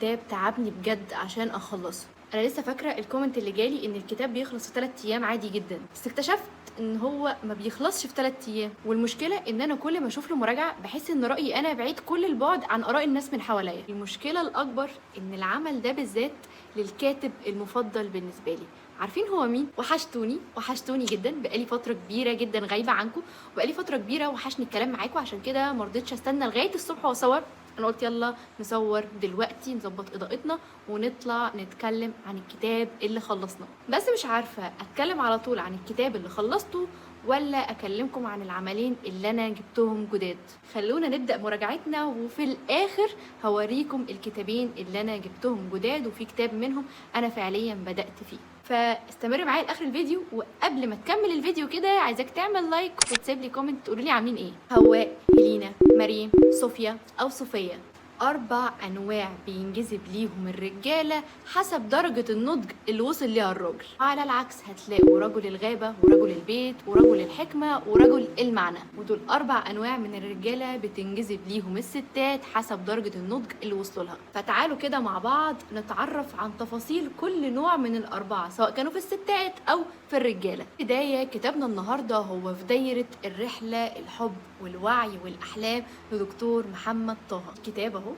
كتاب تعبني بجد عشان اخلصه. انا لسه فاكره ال comment اللي جالي ان الكتاب بيخلص في 3 ايام عادي جدا، بس اكتشفت ان هو ما بيخلصش في 3 ايام. والمشكلة ان انا كل ما اشوف له مراجعه بحس ان رايي انا بعيد كل البعد عن اراء الناس من حواليا. المشكلة الاكبر ان العمل ده بالذات للكاتب المفضل بالنسبة لي. عارفين هو مين؟ وحشتوني وحشتوني جدا، بقالي فترة كبيرة جدا غايبة عنكم، وبقالي فترة كبيرة وحشني الكلام معاكم، عشان كده ما رضيتش استنى لغاية الصبح واصور. انا قلت يلا نصور دلوقتي، نظبط اضاءتنا ونطلع نتكلم عن الكتاب اللي خلصناه. بس مش عارفه اتكلم على طول عن الكتاب اللي خلصته ولا اكلمكم عن العملين اللي انا جبتهم جداد. خلونا نبدا مراجعتنا، وفي الاخر هوريكم الكتابين اللي انا جبتهم جداد، وفي كتاب منهم انا فعليا بدات فيه. فاستمر معايا لاخر الفيديو، وقبل ما تكمل الفيديو كده عايزاك تعمل like وتسيب لي comment تقولوا لي عاملين ايه. حواء، هيلينا، مريم، صوفيا او صوفيا، 4 انواع بينجذب ليهم الرجالة حسب درجه النضج اللي وصل ليها الراجل. على العكس هتلاقوا رجل الغابة ورجل البيت ورجل الحكمة ورجل المعنى، ودول 4 انواع من الرجالة بتنجذب ليهم الستات حسب درجه النضج اللي وصلوا لها. فتعالوا كده مع بعض نتعرف عن تفاصيل كل نوع من ال4 سواء كانوا في الستات او في الرجالة. بداية كتابنا النهارده هو في دايرة الرحلة الحب والوعي والاحلام لدكتور محمد طه. الكتاب اهو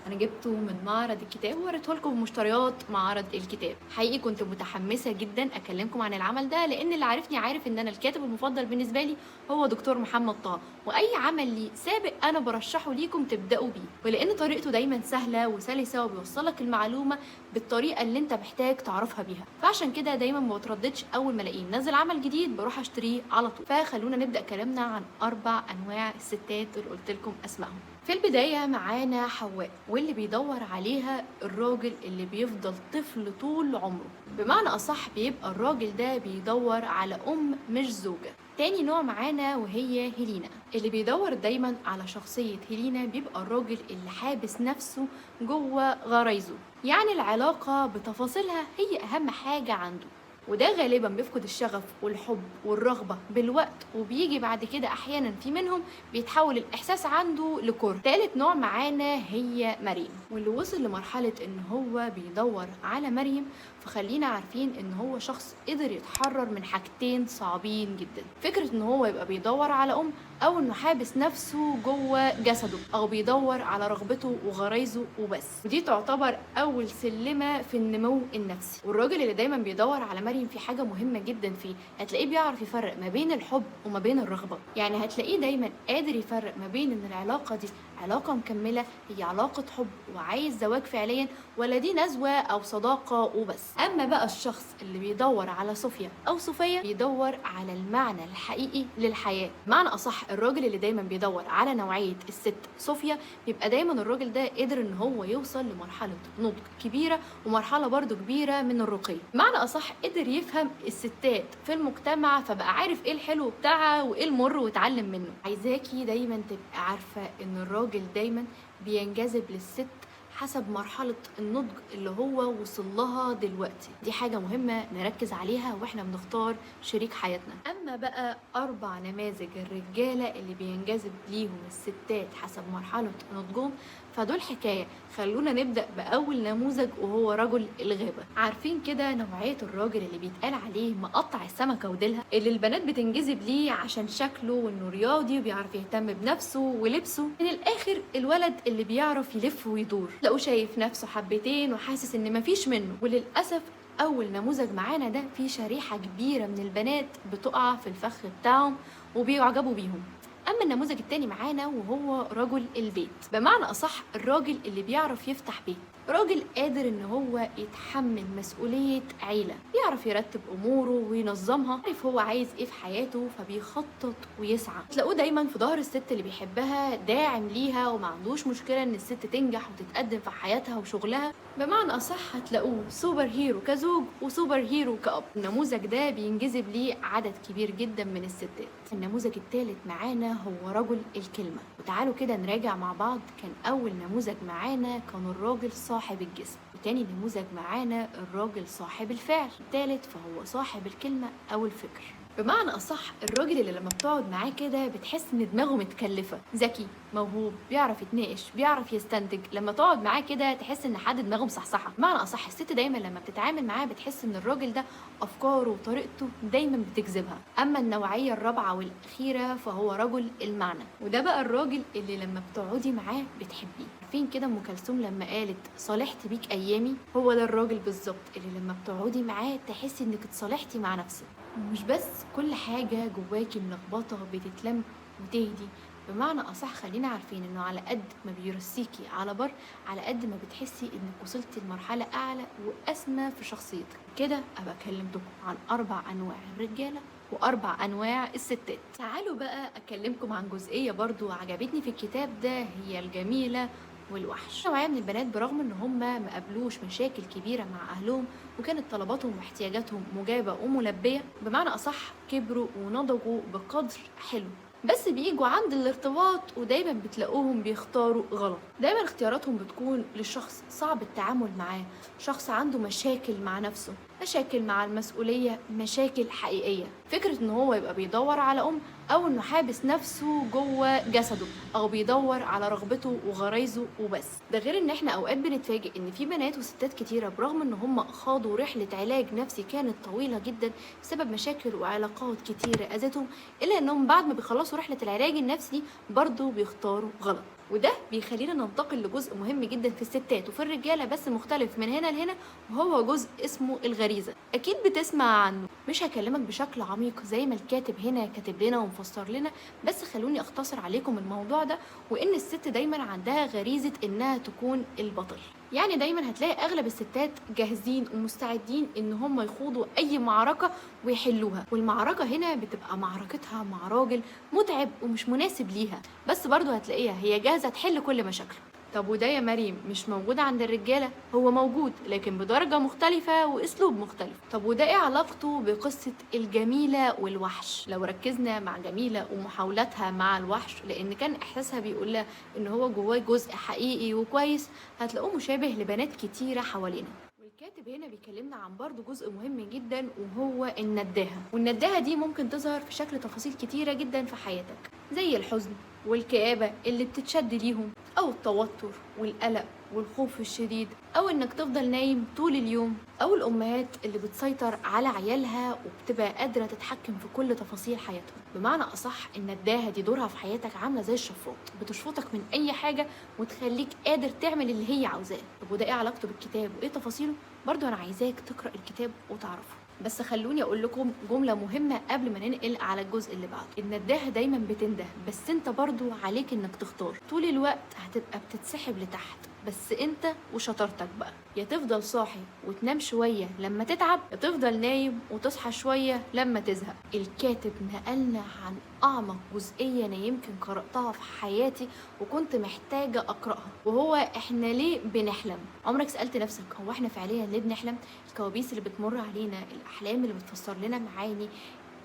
انا جبته من معرض الكتاب ووريته لكم في مشتريات معرض الكتاب. حقيقي كنت متحمسة جدا اكلمكم عن العمل ده، لان اللي عارفني عارف ان انا الكاتب المفضل بالنسبة لي هو دكتور محمد طه، واي عمل لي سابق انا برشحه ليكم تبداوا بيه، ولان طريقته دايما سهلة وسلسه وبيوصلك المعلومة بالطريقة اللي انت محتاج تعرفها بيها. فعشان كده دايما ما بترددش اول ما الاقيه منزل عمل جديد بروح اشتريه على طول. فخلونا نبدا كلامنا عن 4 انواع الستات اللي قلت لكم اسمائهم. في البداية معانا حواء، واللي بيدور عليها الراجل اللي بيفضل طفل طول عمره، بمعنى أصح بيبقى الراجل ده بيدور على أم مش زوجة. تاني نوع معانا وهي هيلينا، اللي بيدور دايما على شخصية هيلينا بيبقى الراجل اللي حابس نفسه جوه غرايزه، يعني العلاقة بتفاصيلها هي أهم حاجة عنده، وده غالبا بيفقد الشغف والحب والرغبة بالوقت، وبيجي بعد كده احيانا في منهم بيتحول الاحساس عنده لكرة. تالت نوع معانا هي مريم، واللي وصل لمرحلة ان هو بيدور على مريم، فخلينا عارفين ان هو شخص قدر يتحرر من حاجتين صعبين جدا، فكرة ان هو يبقى بيدور على ام، او انه حابس نفسه جوه جسده، او بيدور على رغبته وغرايزه وبس. ودي تعتبر اول سلمة في النمو النفسي. والراجل اللي دايما بيدور على مريم في حاجة مهمة جدا فيه، هتلاقيه بيعرف يفرق ما بين الحب وما بين الرغبة، يعني هتلاقيه دايما قادر يفرق ما بين ان العلاقة دي علاقة مكملة، هي علاقة حب وعايز زواج فعليا، ولا دي نزوة او صداقة وبس. اما بقى الشخص اللي بيدور على صوفيا او صوفيا بيدور على المعنى الحقيقي للحياة. معنى اصح الراجل اللي دايما بيدور على نوعية الست صوفيا بيبقى دايما الراجل ده قدر ان هو يوصل لمرحلة نضج كبيرة ومرحلة برضو كبيرة من الرقي. معنى اصح قدر يفهم الستات في المجتمع، فبقى عارف ايه الحلو بتاعها وايه المر ويتعلم منه. عايزاكي دايما تبقى عارفة ان الراجل دايما بينجذب للست حسب مرحلة النضج اللي هو وصل لها دلوقتي. دي حاجة مهمة نركز عليها واحنا بنختار شريك حياتنا. اما بقى 4 نماذج الرجالة اللي بينجذب ليهم الستات حسب مرحلة نضجهم فدول حكاية. خلونا نبدأ بأول نموذج وهو رجل الغابة. عارفين كده نوعية الراجل اللي بيتقال عليه مقطع السمكة وديلها، اللي البنات بتنجذب ليه عشان شكله وانه رياضي وبيعرف يهتم بنفسه ولبسه. من الآخر الولد اللي بيعرف يلف ويدور، تلاقوه شايف نفسه حبتين وحاسس ان مفيش منه. وللأسف أول نموذج معانا ده في شريحة كبيرة من البنات بتقع في الفخ بتاعهم وبيعجبوا بيهم. أما النموذج التاني معانا وهو رجل البيت، بمعنى أصح الراجل اللي بيعرف يفتح بيت، راجل قادر إن هو يتحمل مسؤولية عيلة، بيعرف يرتب أموره وينظمها، عارف هو عايز إيه في حياته فبيخطط ويسعى. تلاقوه دايما في ظهر الست اللي بيحبها، داعم ليها وما عندوش مشكلة إن الست تنجح وتتقدم في حياتها وشغلها. بمعنى أصح هتلاقوه super hero كزوج و super hero كأب. النموذج ده بينجذب ليه عدد كبير جدا من الستات. النموذج الثالث معانا هو رجل الكلمة، وتعالوا كده نراجع مع بعض. كان أول نموذج معانا كان الراجل صاحب الجسم، وتاني نموذج معانا الراجل صاحب الفعل، الثالث فهو صاحب الكلمة أو الفكر. بمعنى اصح الراجل اللي لما بتقعد معاه كده بتحس ان دماغه متكلفه، ذكي، موهوب، بيعرف يتناقش، بيعرف يستنتج. لما تقعد معاه كده تحس ان حد دماغه مصحصحه. بمعنى اصح الست دايما لما بتتعامل معاه بتحس ان الراجل ده افكاره وطريقته دايما بتجذبها. اما النوعية الرابعة والاخيرة فهو رجل المعنى، وده بقى الراجل اللي لما بتقعدي معاه بتحبيه. عارفين كده ام كلثوم لما قالت صالحت بيك ايامي؟ هو ده الراجل بالظبط اللي لما بتقعدي معاه تحسي انك اتصالحتي مع نفسك، ومش بس كل حاجة جواكي ملخبطة بتتلم وتهدي. بمعنى اصح خلينا عارفين انه على قد ما بيرسيكي على بر، على قد ما بتحسي انك وصلتي لمرحلة اعلى واسمى في شخصيتك. كده ابقى كلمتكم عن 4 انواع الرجالة و4 انواع الستات. تعالوا بقى اكلمكم عن جزئية برضو عجبتني في الكتاب ده، هي الجميلة والوحش. نوعية من البنات برغم ان هم ما قابلوش مشاكل كبيرة مع اهلهم وكانت طلباتهم واحتياجاتهم مجابه وملبيه، بمعنى اصح كبروا ونضجوا بقدر حلو، بس بيجوا عند الارتباط ودايما بتلاقوهم بيختاروا غلط. دايما اختياراتهم بتكون لشخص صعب التعامل معاه، شخص عنده مشاكل مع نفسه، مشاكل مع المسؤولية، مشاكل حقيقية. فكرة ان هو يبقى بيدور على ام، او انه حابس نفسه جوه جسده، او بيدور على رغبته وغرايزه وبس. ده غير ان احنا اوقات بنتفاجئ ان في بنات وستات كتيرة برغم ان هم خاضوا رحلة علاج نفسي كانت طويلة جدا بسبب مشاكل وعلاقات كتيرة اذتهم، الا انهم بعد ما بيخلصوا رحلة العلاج النفسي دي برضو بيختاروا غلط. وده بيخلينا ننتقل لجزء مهم جدا في الستات وفي الرجالة بس مختلف من هنا لهنا، وهو جزء اسمه الغريزة. اكيد بتسمع عنه، مش هكلمك بشكل عميق زي ما الكاتب هنا كاتب لنا ومفسر لنا، بس خلوني اختصر عليكم الموضوع ده. وان الست دايما عندها غريزة انها تكون البطل، يعني دايما هتلاقي اغلب الستات جاهزين ومستعدين ان هم يخوضوا اي معركة ويحلوها، والمعركة هنا بتبقى معركتها مع راجل متعب ومش مناسب ليها، بس برضو هتلاقيها هي جاهزة تحل كل مشاكله. طب وده يا مريم مش موجود عند الرجالة؟ هو موجود لكن بدرجة مختلفة واسلوب مختلف. طب وده ايه علاقته بقصة الجميلة والوحش؟ لو ركزنا مع جميلة ومحاولاتها مع الوحش، لان كان احساسها بيقول لها ان هو جواه جزء حقيقي وكويس، هتلاقوه مشابه لبنات كتيرة حوالينا. والكاتب هنا بيكلمنا عن برضو جزء مهم جدا وهو النداهة. والنداهة دي ممكن تظهر في شكل تفاصيل كتيرة جدا في حياتك، زي الحزن والكآبة اللي بتتشد ليهم، أو التوتر والقلق والخوف الشديد، أو إنك تفضل نايم طول اليوم، أو الأمهات اللي بتسيطر على عيالها وبتبقى قادرة تتحكم في كل تفاصيل حياتهم. بمعنى أصح النداهة دي دورها في حياتك عاملة زي الشفاط، بتشفطك من أي حاجة وتخليك قادر تعمل اللي هي عاوزاه. طب وده إيه علاقته بالكتاب وإيه تفاصيله؟ برضو أنا عايزاك تقرأ الكتاب وتعرفه. بس خلوني اقول لكم جملة مهمة قبل ما ننقل على الجزء اللي بعده. النداهه دايما بتنده، بس انت برضو عليك انك تختار. طول الوقت هتبقى بتتسحب لتحت، بس انت وشطارتك بقى، يا تفضل صاحي وتنام شوية لما تتعب، يا تفضل نايم وتصحى شوية لما تزهق. الكاتب نقلنا عن اعمق جزئية انا يمكن قراتها في حياتي وكنت محتاجه اقراها، وهو احنا ليه بنحلم؟ عمرك سالت نفسك هو احنا فعليا ليه بنحلم؟ الكوابيس اللي بتمر علينا، الاحلام اللي بتفسر لنا معاني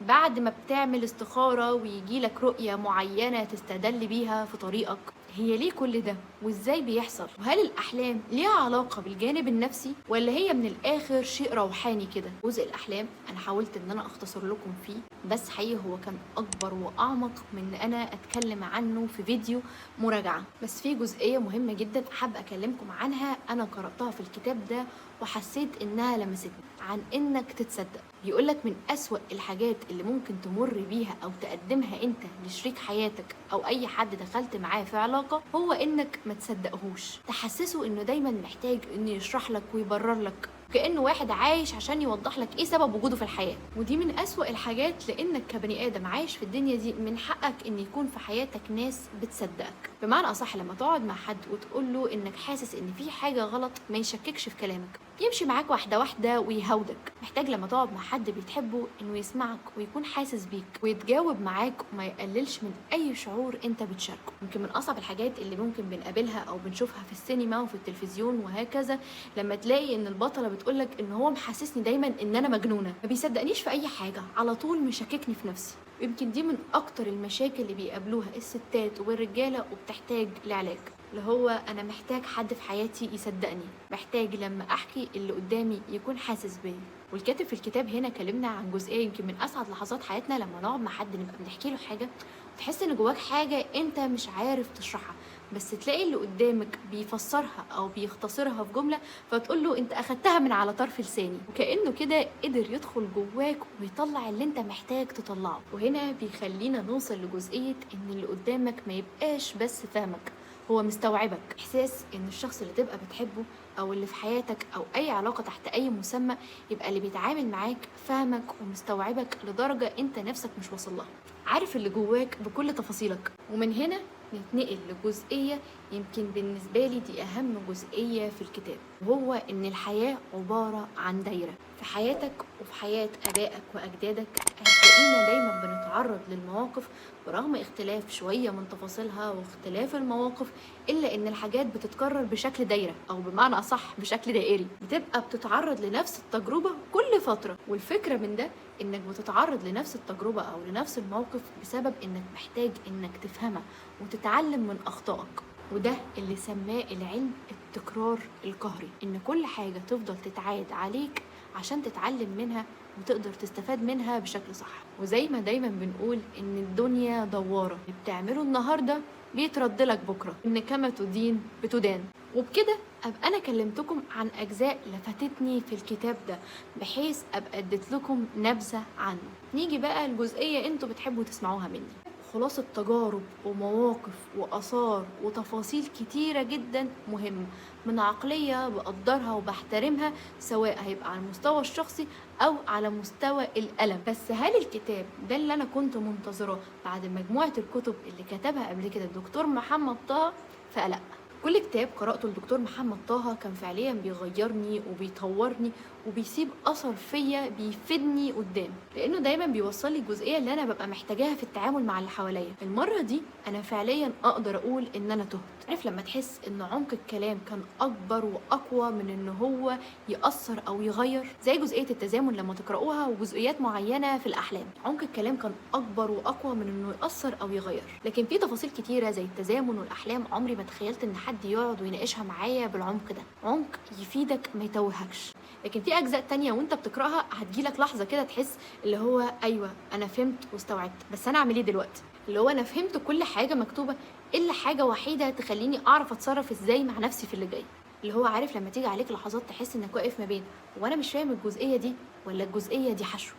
بعد ما بتعمل استخاره ويجيلك رؤية معينة تستدل بيها في طريقك، هي ليه كل ده وازاي بيحصل؟ وهل الاحلام ليها علاقة بالجانب النفسي ولا هي من الاخر شيء روحاني كده؟ جزء الاحلام انا حاولت ان انا اختصر لكم فيه، بس حقيقي هو كان اكبر واعمق من ان انا اتكلم عنه في فيديو مراجعه. بس في جزئية مهمة جدا حابة اكلمكم عنها، انا قراتها في الكتاب ده وحسيت انها لمستني، عن انك تتصدق. بيقولك من اسوأ الحاجات اللي ممكن تمر بيها او تقدمها انت لشريك حياتك او اي حد دخلت معاه في علاقة، هو انك ما تصدقهوش، تحسسه انه دايما محتاج انه يشرح لك ويبرر لك، كأنه واحد عايش عشان يوضح لك ايه سبب وجوده في الحياة. ودي من أسوأ الحاجات، لانك كبني ادم عايش في الدنيا دي من حقك ان يكون في حياتك ناس بتصدقك. بمعنى اصح لما تقعد مع حد وتقول له انك حاسس ان في حاجة غلط، ما يشككش في كلامك، يمشي معاك واحدة واحدة ويهودك. محتاج لما تقعد مع حد بتحبه انه يسمعك ويكون حاسس بيك ويتجاوب معاك وما يقللش من اي شعور انت بتشاركه. يمكن من اصعب الحاجات اللي ممكن بنقابلها او بنشوفها في السينما وفي التلفزيون وهكذا، لما تلاقي ان البطلة بتقولك ان هو محسسني دايما ان انا مجنونة، ما بيصدقنيش في اي حاجة، على طول مشككني في نفسي. يمكن دي من اكتر المشاكل اللي بيقابلوها الستات والرجاله وبتحتاج لعلاج، اللي هو انا محتاج حد في حياتي يصدقني، محتاج لما احكي اللي قدامي يكون حاسس بيا. والكاتب في الكتاب هنا كلمنا عن جزئية يمكن من اسعد لحظات حياتنا، لما نقعد مع حد نبقى بنحكي له حاجة وتحس ان جواك حاجة انت مش عارف تشرحها، بس تلاقي اللي قدامك بيفسرها او بيختصرها في جملة، فتقول له انت اخدتها من على طرف لساني، وكانه كده قدر يدخل جواك ويطلع اللي انت محتاج تطلعه. وهنا بيخلينا نوصل لجزئيه ان اللي قدامك ما يبقاش بس فاهمك، هو مستوعبك. احساس ان الشخص اللي تبقى بتحبه او اللي في حياتك او اي علاقة تحت اي مسمى يبقى اللي بيتعامل معاك فاهمك ومستوعبك لدرجة انت نفسك مش واصل لها، عارف اللي جواك بكل تفاصيلك. ومن هنا نتنقل لجزئيه يمكن بالنسبة لي دي اهم جزئية في الكتاب، وهو ان الحياة عبارة عن دايرة. في حياتك وفي حياة ابائك واجدادك هتلاقينا دايما بنتعرض للمواقف برغم اختلاف شوية من تفاصيلها واختلاف المواقف، الا ان الحاجات بتتكرر بشكل دايرة، او بمعنى اصح بشكل دائري، بتبقى بتتعرض لنفس التجربة كل فترة. والفكرة من ده انك بتتعرض لنفس التجربة او لنفس الموقف بسبب انك محتاج انك تفهمها وتتعلم من اخطائك. وده اللي سماه العلم التكرار القهري، ان كل حاجة تفضل تتعاد عليك عشان تتعلم منها وتقدر تستفاد منها بشكل صح. وزي ما دايما بنقول ان الدنيا دوارة، اللي بتعمله النهاردة بيترد لك بكرة، ان كما تدين بتدان. وبكده ابقى انا كلمتكم عن اجزاء لفتتني في الكتاب ده بحيث ابقى اديت لكم نبذة عنه. نيجي بقى الجزئية انتوا بتحبوا تسمعوها مني، خلاصة تجارب ومواقف وآثار وتفاصيل كتيرة جدا مهمة من عقلية بقدرها وبحترمها، سواء هيبقى على المستوى الشخصي أو على مستوى الألم. بس هل الكتاب ده اللي أنا كنت منتظراه بعد مجموعة الكتب اللي كتبها قبل كده الدكتور محمد طه؟ فلا. كل كتاب قرأته الدكتور محمد طه كان فعليا بيغيرني وبيطورني وبيسيب أثر فيا بيفيدني قدام، لأنه دايما بيوصل لي الجزئية اللي أنا ببقى محتاجاها في التعامل مع اللي حواليا. المرة دي أنا فعليا أقدر أقول إن أنا تهت. عارف لما تحس إن عمق الكلام كان أكبر وأقوى من إن هو يأثر أو يغير، زي جزئية التزامن لما تقرأوها وجزئيات معينة في الأحلام، عمق الكلام كان أكبر وأقوى من إنه يأثر أو يغير. لكن في تفاصيل كتيرة زي التزامن والأحلام عمري ما تخيلت إن حد يقعد ويناقشها معايا بالعمق ده، عمق يفيدك ما يتوهكش. لكن في اجزاء تانية وانت بتقراها هتجيلك لحظة كده تحس اللي هو ايوه انا فهمت واستوعبت، بس انا اعمل ايه دلوقتي؟ اللي هو انا فهمت كل حاجة مكتوبة الا حاجة وحيده تخليني اعرف اتصرف ازاي مع نفسي في اللي جاي. اللي هو عارف لما تيجي عليك لحظات تحس انك واقف ما بين وانا مش فاهم الجزئية دي ولا الجزئية دي حشو،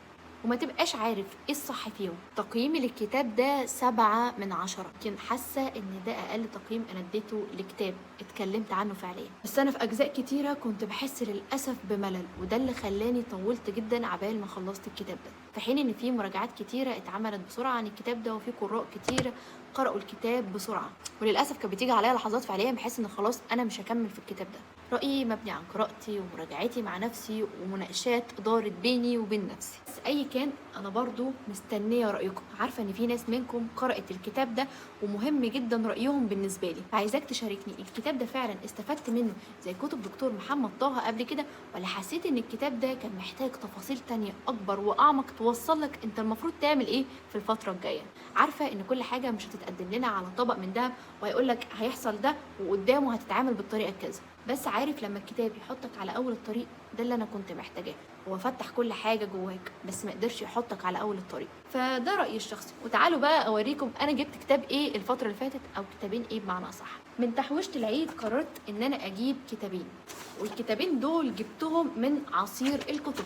وما تبقاش عارف ايه الصح فيهم. تقييمي للكتاب ده 7 من 10، لكن حاسه ان ده اقل تقييم انا اديته لكتاب اتكلمت عنه فعليا. بس انا في اجزاء كتيرة كنت بحس للاسف بملل، وده اللي خلاني طولت جدا عبال ما خلصت الكتاب ده، في حين ان في مراجعات كتيرة اتعملت بسرعة عن الكتاب ده، وفي قراء كتيرة قرأوا الكتاب بسرعة، وللاسف كانت بتيجي عليا لحظات فعليا بحس ان خلاص انا مش هكمل في الكتاب ده. رأيي مبني عن قراءتي ومراجعتي مع نفسي ومناقشات دارت بيني وبين نفسي. بس اي كان انا برضو مستنيه رايكم، عارفه ان في ناس منكم قرأت الكتاب ده ومهم جدا رايهم بالنسبة لي، فعايزاك تشاركني الكتاب ده فعلا استفدت منه زي كتب دكتور محمد طه قبل كده، ولا حسيت ان الكتاب ده كان محتاج تفاصيل تانية اكبر واعمق توصل لك انت المفروض تعمل ايه في الفترة الجاية. عارفه ان كل حاجة مش هتتقدم لنا على طبق من دهب وهيقول لك هيحصل ده وقدامه هتتعامل بالطريقة كذا، بس عارف لما الكتاب يحطك على اول الطريق، ده اللي انا كنت محتاجاه، هو فتح كل حاجة جواك بس ما قدرش يحطك على اول الطريق. فده رايي الشخصي. وتعالوا بقى اوريكم انا جبت كتاب ايه الفترة اللي فاتت، او كتابين ايه بمعنى اصح. من تحويشه العيد قررت ان انا اجيب كتابين، والكتابين دول جبتهم من عصير الكتب.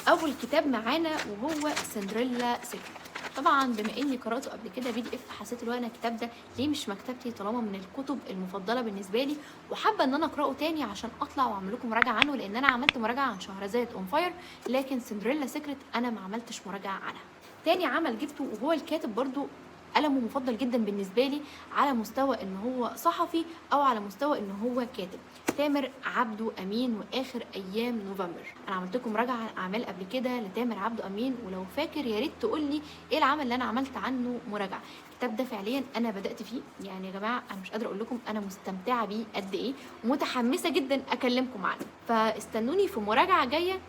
اول كتاب معانا وهو Cinderella Secret. طبعا بما اني قراته قبل كده PDF، حسيت ان انا الكتاب ده ليه مش مكتبتي طالما من الكتب المفضلة بالنسبة لي، وحابة ان انا اقراه تاني عشان اطلع واعمل لكم مراجعه عنه، لان انا عملت مراجعه عن شهرزاد on fire، لكن Cinderella Secret انا ما عملتش مراجعه عنها. تاني عمل جبته وهو الكاتب برضو قلمه مفضل جدا بالنسبة لي على مستوى ان هو صحفي او على مستوى ان هو كاتب، تامر عبده امين واخر ايام نوفمبر. انا عملت لكم مراجعه عن اعمال قبل كده لتامر عبده امين، ولو فاكر يا ريت تقول لي ايه العمل اللي انا عملت عنه مراجعه. الكتاب ده فعليا انا بدات فيه، يعني يا جماعة انا مش قادرة اقول لكم انا مستمتعه بيه قد ايه، ومتحمسه جدا اكلمكم عنه. فاستنوني في مراجعه جاية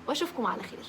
واشوفكم على خير.